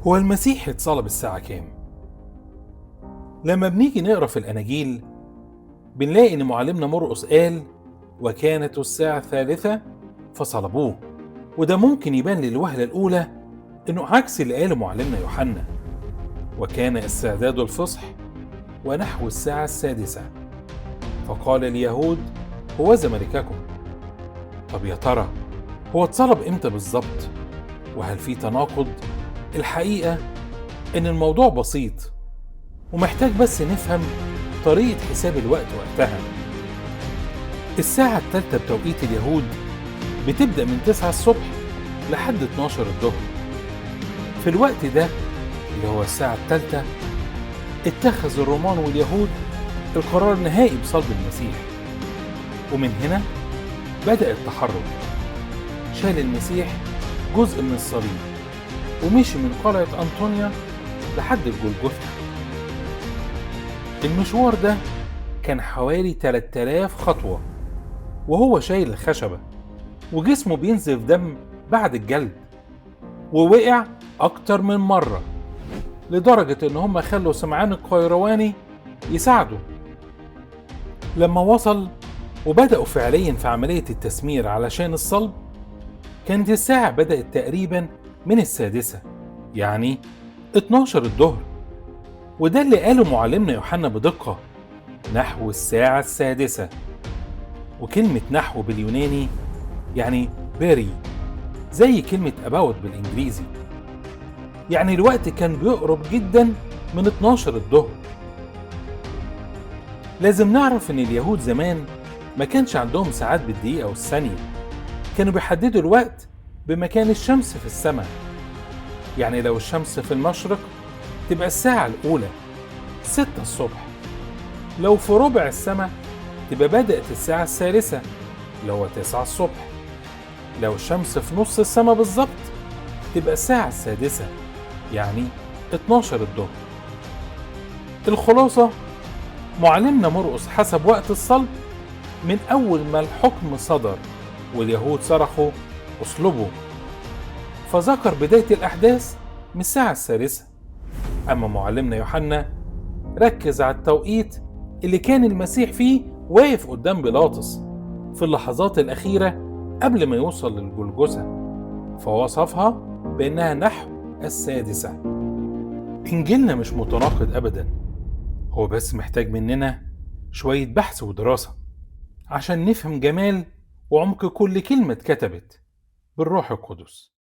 هو المسيح اتصلب الساعة كام؟ لما بنيجي نقرأ في الأناجيل بنلاقي إن معلمنا مرقس قال وكانت الساعة 3 فصلبوه، وده ممكن يبان للوهلة الأولى إنه عكس اللي قاله معلمنا يوحنا، وكان استعداد الفصح ونحو الساعة 6 فقال اليهود هوذا ملككم. طب يا ترى هو اتصلب إمتى بالظبط؟ وهل في تناقض؟ الحقيقة إن الموضوع بسيط ومحتاج بس نفهم طريقة حساب الوقت وقتها. الساعة 3 بتوقيت اليهود بتبدأ من 9 الصبح لحد 12 الظهر. في الوقت ده اللي هو الساعة 3 اتخذ الرومان واليهود القرار النهائي بصلب المسيح، ومن هنا بدأ التحرك. شال المسيح جزء من الصليب ومشي من قلعة أنطونيا لحد الجلجثة. المشوار ده كان حوالي 3000 خطوة، وهو شايل الخشبة وجسمه بينزف دم بعد الجلد، ووقع أكتر من مرة لدرجة إن هم خلوا سمعان القيرواني يساعده. لما وصل وبدأوا فعليا في عملية التسمير علشان الصلب، كانت الساعة بدأت تقريبا من 6، يعني 12 الظهر، وده اللي قاله معلمنا يوحنا بدقة، نحو الساعة 6. وكلمة نحو باليوناني يعني περί، زي كلمة about بالإنجليزي، يعني الوقت كان بيقرب جدا من 12 الظهر. لازم نعرف إن اليهود زمان ما كانش عندهم ساعات بالدقيقة والثانية، كانوا بيحددوا الوقت بمكان الشمس في السماء. يعني لو الشمس في المشرق تبقى الساعة الأولى 6 الصبح، لو في ربع السماء تبقى بدأت الساعة 3 اللي هو 9 الصبح، لو الشمس في نص السماء بالظبط تبقى الساعة 6 يعني 12 الظهر. الخلاصة، معلمنا مرقس حسب وقت الصلب من أول ما الحكم صدر واليهود صرخوا اصلبوا، فذكر بداية الأحداث من الساعة 3. أما معلمنا يوحنا ركز على التوقيت اللي كان المسيح فيه واقف قدام بيلاطس في اللحظات الأخيرة قبل ما يوصل للجلجثة، فوصفها بأنها نحو 6. إنجيلنا مش متناقض أبدا، هو بس محتاج مننا شوية بحث ودراسة عشان نفهم جمال وعمق كل كلمة اتكتبت بالروح القدس.